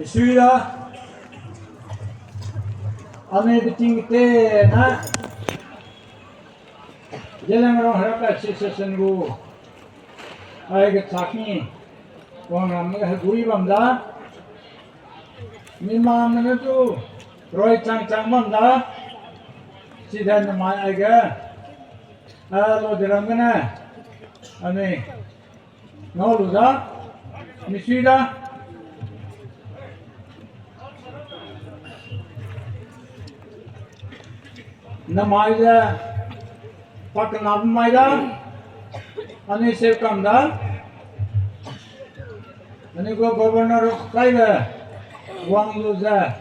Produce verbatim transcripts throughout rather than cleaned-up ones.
Sui da, anui beting te na, Zeliangrong Heraka Association gu, ai gechak ni, wangramme hegui bam da, mi mame ne tu, roi chang chang bam da, chide namai aige, a lo de ram gene, anui, ngau lu da, misui da. Namai ze, pa kenabe mai da, anui seu kam da, anui gu governor kaibe, wang lu ze,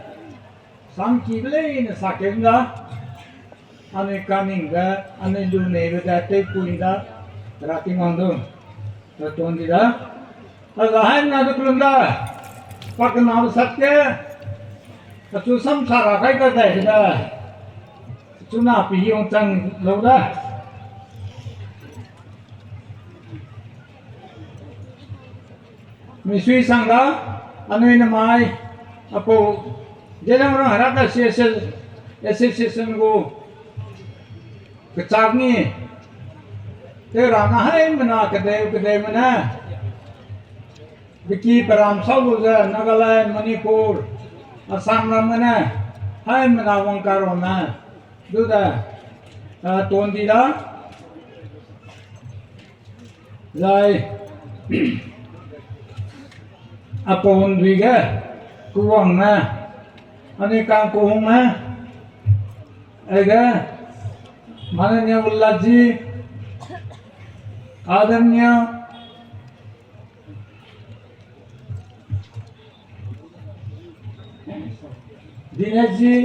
samkibe leine sakeu da, anui kaningbe, anui luneibe de tewpui da, ra Tingwang du, ra ton di da. A za haimena du kelum da, pa kenabe sat ge, achu samsa ra kai kadai da, achu na pi hiong chang lau da. Misui sang da, anui namai, apau, Zeliangrong Heraka Association, Association gu, kechak ni, tew ra na haimena kedeu kedeume ne, beki peram sau lu ze Nagaland, Manipur, Assam ram gene, haimena wang karame, du de, a, ton di da. Zai, apau ndui ge, kuwangme, anui kangkuhungme, aige, माननीय उल्लाजी, आदरणीय दिनेशजी,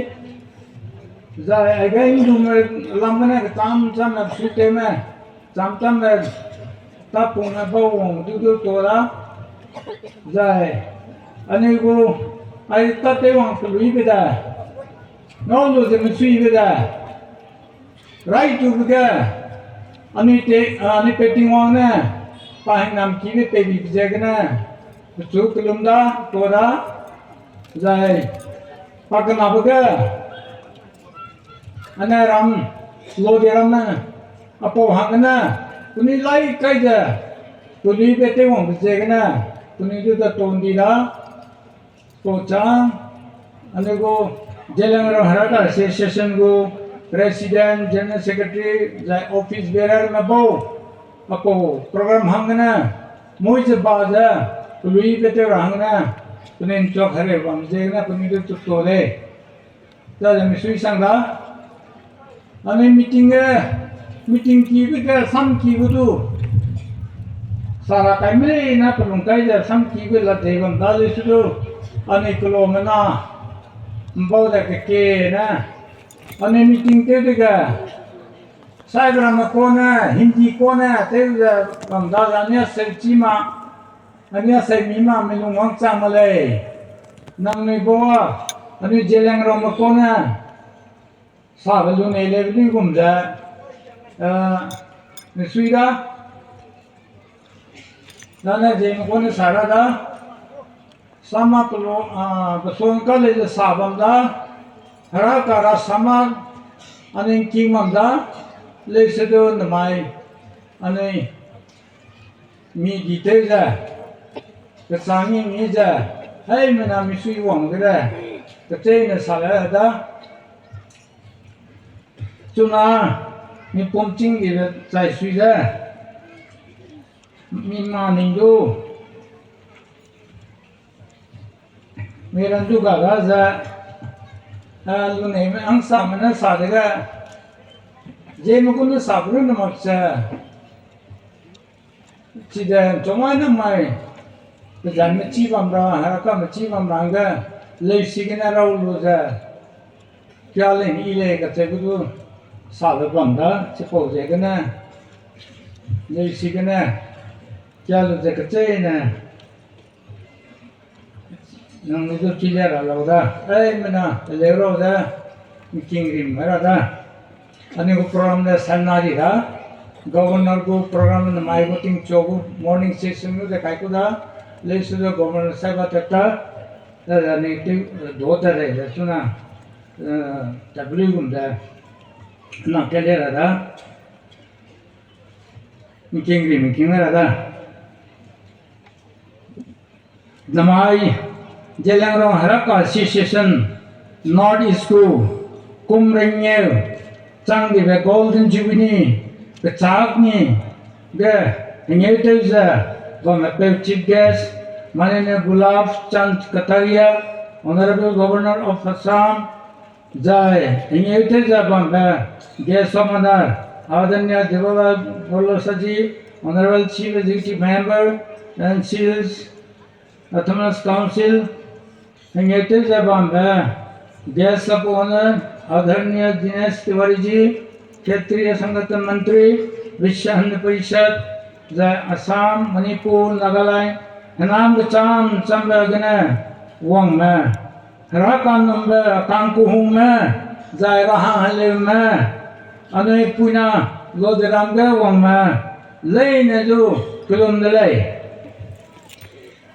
zai aige Hindume lam gene kecham cham le sui tewme, cham cham le tapungme bau wang du du to da, zai anui gu ai tatew wang keluibe de, ngau lu ze mesuibe de, raitube ge, anui te, anui pe Tingwang ne, pa hingnam kibe peibibe ziegene, pechu kelum da, to da, zai, pa kenabe ge, ane ram, lode ramme, apau hanggene, penui lai kai ze, penui be tewwangbe ziegene, penui du da ton di da, pau chang, anui gu Zeliangrong Heraka Association gu President, General Secretary, zai office bearerme bau, apau program hanggene, mui ze ba ze, peluibe tew ra hanggene, penui nchuak hereu bam ziegene, penui du tuto lei. Zai ze misui sang da. Anui meeting ge, meeting kibe ge, samki gu du. Sara kai mei na pelung kai ze samki gu la dei bam da lei su du. Anui kelomena, mbau ze keke ne. Anui meeting tew dege, Saibe ramme kane, Hindi kane, tew ze bam da ze anui aseu chi ma, anui aseu mi ma, mi lung wangchang ma lei. Nangnui bau a, anui Zeliangrongme kane, sabe lunei leibe luigum ze, eh, misui da, dane Zeme kane sa ra da, sama kelo, ah, besuang ka lei ze sa bam da, hera kara sama, anui ngking bam da, lei se du namai, anui, mi di tew ze, kechang ni mi ze, heimena misui wang de le, kecheîne sa le da. Chuna, mi pum chîng dibe chai sui ze, mi ma ning du, mi ran du ga ga ze, a, luneime hangsame ne sa dege, Zeme gu ne sa be runne mak ze, chide nchumai namai, pezanme chî bam ra, herakame chî bam ra hangge, leusi gene rau lu ze, kia lei i lei kacheu gu du, sabe bam da, chipau ziegene, leusi gene, kia lu ze kacheîne, nangnui du chi le ra lau da, heimena, leu rau ze, ngking rim ra da. Anui gu program le sanna di da, Governor gu program namai gu tingchu gu morning session lu ze kai ku da, leusi du Governor saiba tat ta, Tada ni ti, eh, do ta rei de suna, eh, tabli gum de, na ke le ra da. Nking ri, nking ra da. Namai, Zeliangrong Heraka Association, North East gu, kum rengeu, chang dibe Golden Jubilee, kechak ni, ge, hengeu tew ze, bamme peu Chief Guest, माननीय गुलाब चंद Kataria, Honorable Governor of Assam, zai, hengeu tew ze bambe, Guest of Honor, आदरणीय देवेंद्र भोलसा जी, Honorable Chief Executive Member, N C Hills Autonomous Council, hengeu tew ze bambe, Guest of Honor, आदरणीय दिनेश तिवारी जी, क्षेत्रीय संगठन मंत्री, विश्व हिंदू Parishad, zai Assam, Manipur, Nagaland, henam kecham chambe gene wangme, Heraka numbe kangkuhungme, zai rahang heleume, anui puina Loderam ge wangme, leine du kellum de lei.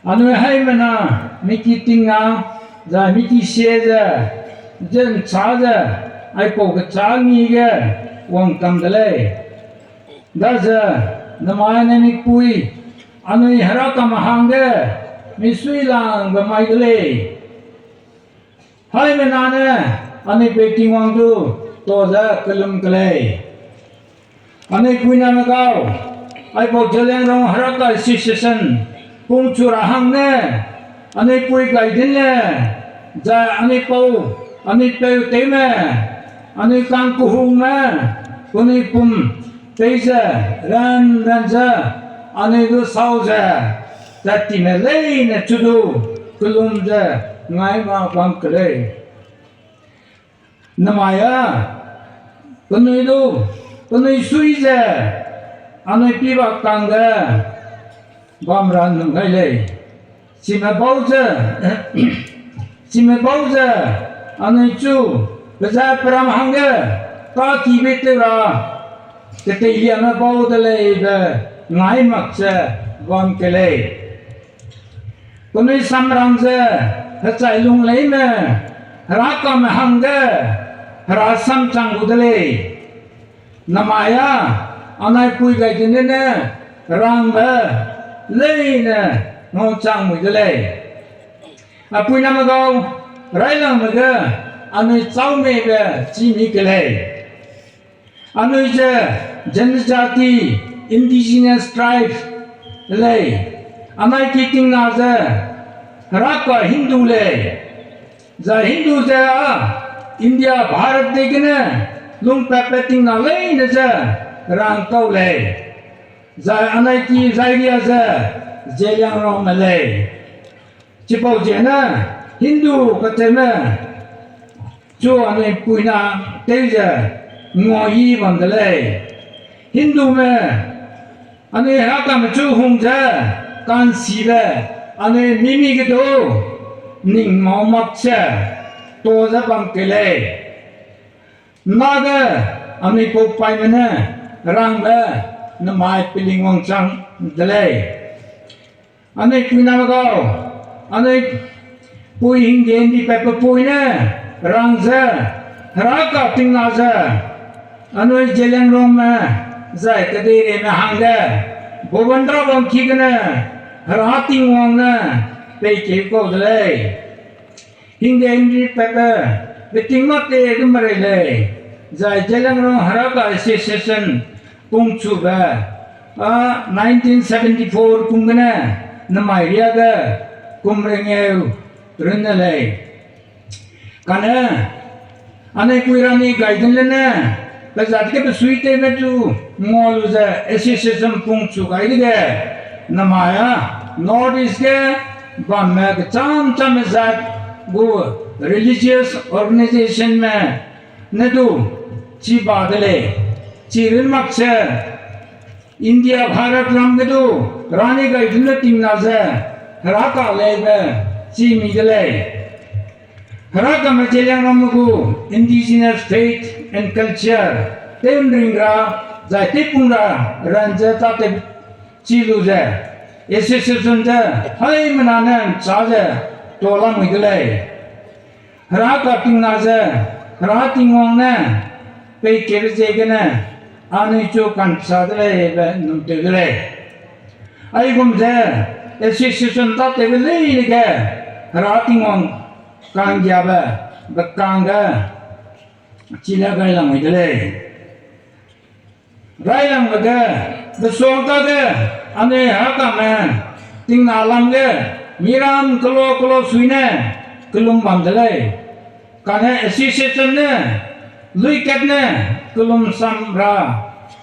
Anui haimena miki tingna, zai miki sie ze, zencha ze, aipau kechâ ngi ge wangkam de lei. Daze, namai ne mipui, anui Herakame hangge, misuilangbe mai de lei. Haimena ne, anui peu Tingwang du, to ze kellum ke lei. Anui puiname gau, aipau Zeliangrong Heraka Association, pungchu ra hangne, anui pui gai din le, zai anui pau, anui peu tewme, anui kangkuhungme, penui pum, peize, ran ran ze, anui du sau ze, tatime leine chu du, kellum ze, ngai ma bam ke lei. Namai a, penui du, penui sui ze, anui pibak kangge, bam ra num gai lei. Chime bau ze, chime bau ze, anui chu, peze peram hangge, kakibe tew ra, keteiliame bau de lei be, ngai mak ze, bam ke lei. Penui samrang ze, hechai lung leime, Herakame hangge, Hera samchang gu de lei. Namai a, anai pui gai dine ne, rangbe, leine, ngauchang mui de lei. Apuiname gau, railangme ge, anui chau meibe, chi mi ke lei. Anui ze, जनजाति, indigenous tribe, lei. Anai ki tingna ze, Heraka Hindu lei. Zai Hindu ze a, India, Bharat dei gene, lungpatpat tingna leine ze, rangkau lei. Zai anai ki zai ria ze, Zeliangrongme lei. Chipau ziegene, Hindu katewme, chu anui puina tew ze, nguayi bam de lei. Hindume, anui Herakame chu hung ze, ka'nchibe, anui mimi ge du, ning mau mak ze, to ze bam ke lei. Nage, anui pau paime ne, rangbe, namai peling wangchang de lei. Anui puiname gau, anui pui hingde ndi patbe pui ne, rang ze, Heraka tingna ze, anui Zeliangrongme, zai kedeireime hangge, Bhuban Raobam ki gene, Hera Tingwang ne, peikeu kau de lei. Hingde hingri patbe, beting mâ te du merei lei, zai Zeliangrong Heraka Association pungchube, a nineteen seventy four kum gene, namai riage, kum rengeu, runne lei. Kane, anui pui rani gai din lene, pe zat ge besuitewme chu ngua lu ze association pungchu gai dege, namai a North East ge bamme kecham chamme zat gu religious organizationme ne du chi ba de lei, chi run mak ze, India, Bharat ram ge du, rani gai dune tingna ze, Heraka leibe, chi mi de lei. Herakame Zeliangrongme gu, indigenous faith and culture, tew ring ra, zai tewpung ra, ran ze tâtew chi lu ze, association ze, haimena ne nchâ ze, tuâ lamui de lei. Hera katingna ze, Hera Tingwang ne pei kebe ziegene, anui chu ka'nchâ de lei be nungtew de lei. Aigum ze, association tâtewbe leine ge, Hera Tingwang ka'nggiabe, bekangge, chile gai lamui de lei. Railangbe ge, besuang kage, anui Herakame, tingna lam ge, miram kelo kelo suine, kelum bam de lei. Kane association ne, luikat ne, kelum sam ra,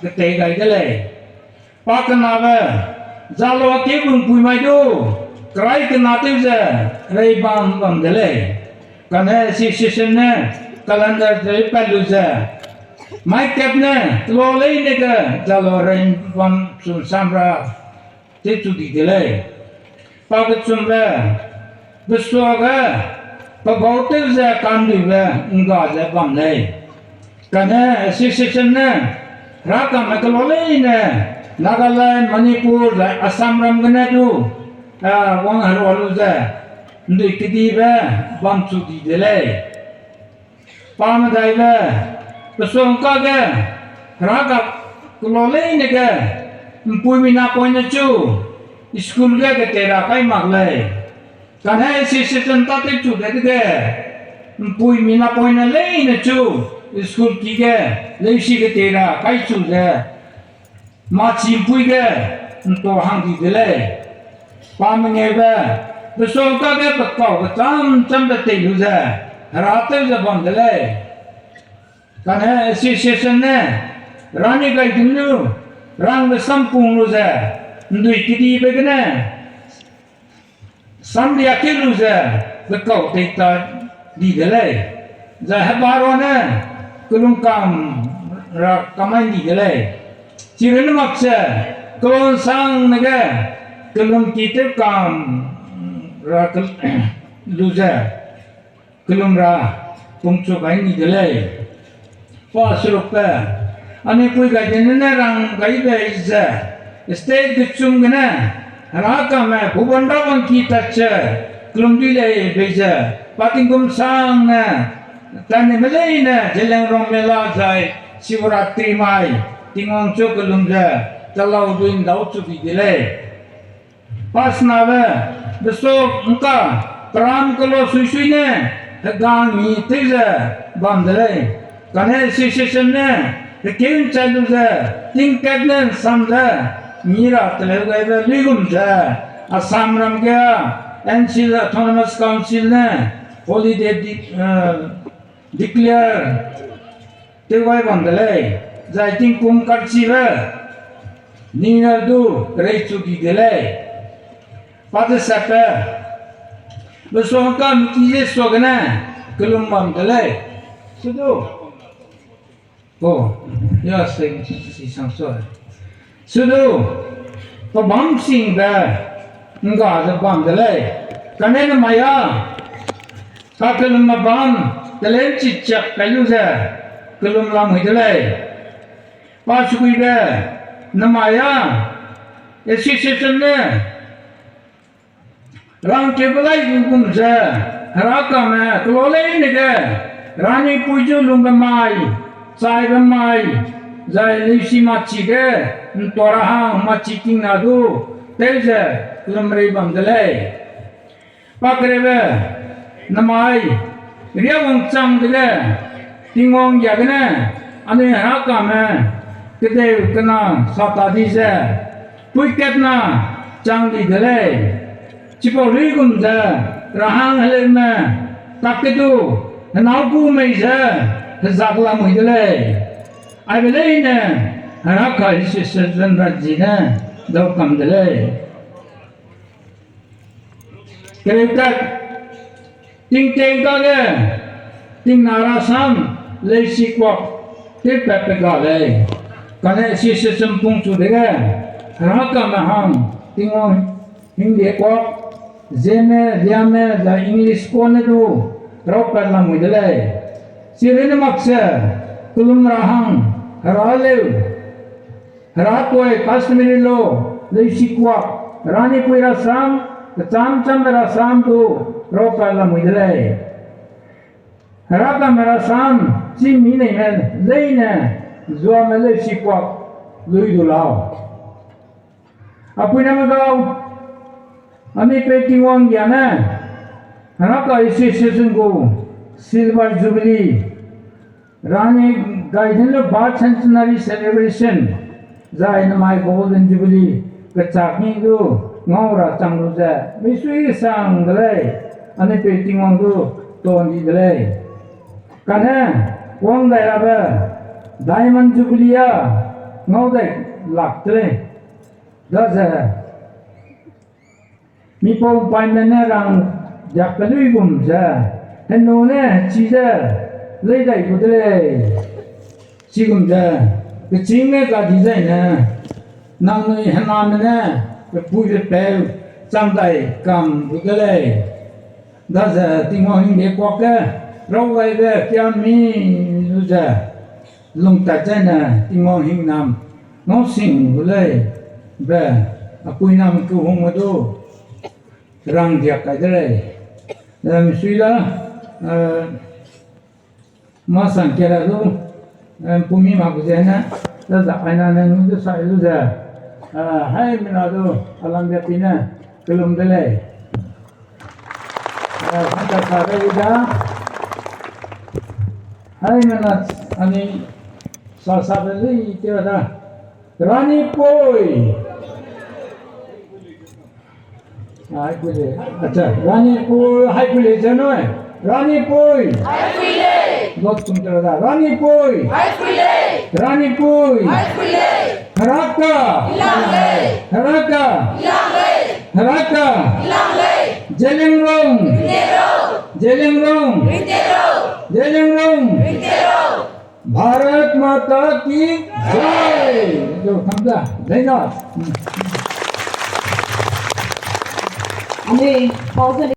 ketei gai de lei. Pa kenabe, zalua kebungpui mai du, kerai kena tew ze, rei bam bam de lei. Kane association ne, calendar tew pat lu ze, mai kat ne, kelo leine ge, zalua rei bam chun sam ra, tewchu di de lei. Pa kechumbe, besuage, pebau tew ze ka'nduibe, ’ngga ze bam lei. Kane association ne, Herakame kelo leine, Nagaland, Manipur, zai Assam ram gene du, a, wang herua lu ze, ’ndui kedibe, bamchu di de lei. Pa medaibe, besuang kage, Hera ka kelo leine ge, ’mpuimi napoine chu, school ge ketei ra kai mak lei. Kane association tâtewchu de dege, ’mpuimi napoine leine chu, school ki ge, leisi ketei ra kaichu ze, machi ’mpui ge, ’ntua hang di de lei. Pa mengeube, besuang kage pekau kecham chambe tei lu ze, Hera tew ze bam de lei. Kane association ne, rani gai dun lu, rangbe sampung lu ze, ’ndui kedibe gene, samria keu lu ze, pekau tei ta di de lei. Zai hebaro ne, kelum kam ra kamai di de lei. Chirunne mak ze, kelun sangne ge, kelum ki tew kam ra ke-, lu ze, kelum ra, pungchu gai ni de lei. Pa serukbe, anui pui gai dene ne rang gai bei ze, state kechum gene, Herakame, Bhuban Rawangki tat ze, kelum dui lei bei ze, pa tingkum sangne, tanime leine, Zeliangrong mela zai, Shivratri mai, Tingwang chu kelum ze, talau dui ’ndau chu di de lei. Pasenabe, beso ’ngka, peram kelo suisui ne, hegang mi tew ze bam de lei. Kane association ne, hekeu ’nchai lu ze, tingkat ne ’nsam ze, mi ra teleu gaibe luigum ze, Assam ram ge, N C L, Autonomous Council ne, holiday de-, eh, declare tew gai bam de lei, zai tingkum karchibe, New Year du reichu di de lei. Pa desatbe, besuang ka miki ze suagene, kelum bam de lei. Sudu. Oh, ya se, si sang sua. Sudu, pebâm singbe, ’ngga ze bam de lei. Kane nemai â, kakellumme bâm, teleu ’nchi chak kai lu ze, kelum lamui de lei. Pa sukuibe, nemai â, association ne, rangkeube lai gu gum ze, Herakame kelo leine ge, ranipui zu lungbe mai, chaibe mai, zai leisi machi ge, ’ntua ra hang machi tingna du, tew ze, kelumrei bam de lei. Pakereube, nemai, riawang chang dege, Tingwang ya gene, anui Herakame, kedeu kena sa ta di ze, puikatna chang di de lei. Chipau luigum ze, rahang heleume, tak ke du, henâu gu mei ze, hezak lamui de lei. Aibe leine, Heraka Association raji ne, dau kam de lei. Kereutat, tingtei dage, tingna rasam, leisi kuak, tewpatbe ga lei. Kane association pungchu dege, Herakame hang, Tingwang hingde kuak, Zeme, Liame, zai English kane du, rapat lamui de lei. Chirunne mak ze, kelum ra hang, Hera leu, Hera tuai customary law, leisi kuak, ranipui rasam, kecham chambe rasam du rau pa lamui de lei. Herakame rasam, chî mi neime leine, zuame leu sipuak lui du lau. Apuiname gau, anui pe Tingwang giane, Heraka Association gu Silver Jubilee, Rani Gaidinliu Birth Centenary Celebration, zai namai Golden Jubilee, kechak ni du ngau ra chang lu ze, misui sang de lei, anui pe Tingwang du ton di de lei. Kane, wang dai rabe, Diamond Jubilee a, ngau dai lak de lei. Daze, mipau paime ne rang diak pe luigum ze, henu ne chize, lei dai gu de lei. Chigum ze, kechîngme ga di zaine, nangnui hename ne, pepui pepeu, chang dai kam gu de lei. Daze Tingwang hingde kuak ge, rau gaibe kia mi lu ze, lungtat zaine Tingwang hingnam, ngau sing gu lei, be, apuinam kehungme du, rang diak kai de lei. Eh, misui la, eh, masang kera du, eh, pumi mak ze ne, daze aina ne nu du sai lu ze, eh, haimena du, alam de pi ne, kelum de lei. Eh, hanta sa de da. Haimena ani sa sa de lei te da. Ranipui. Haipui le. Acha, Ranipui, haipui le ze noi. Ranipui. Haipui le. Lot kum te da. Ranipui. Haipui le. Ranipui. Haipui le. Heraka. Ilang le. Heraka. Ilang le. Heraka. Ilang le. Zeliangrong. Rintero. Zeliangrong. Rintero. Zeliangrong. Rintero. Bharat Mata ki jai. Jai Hind. Ani, pause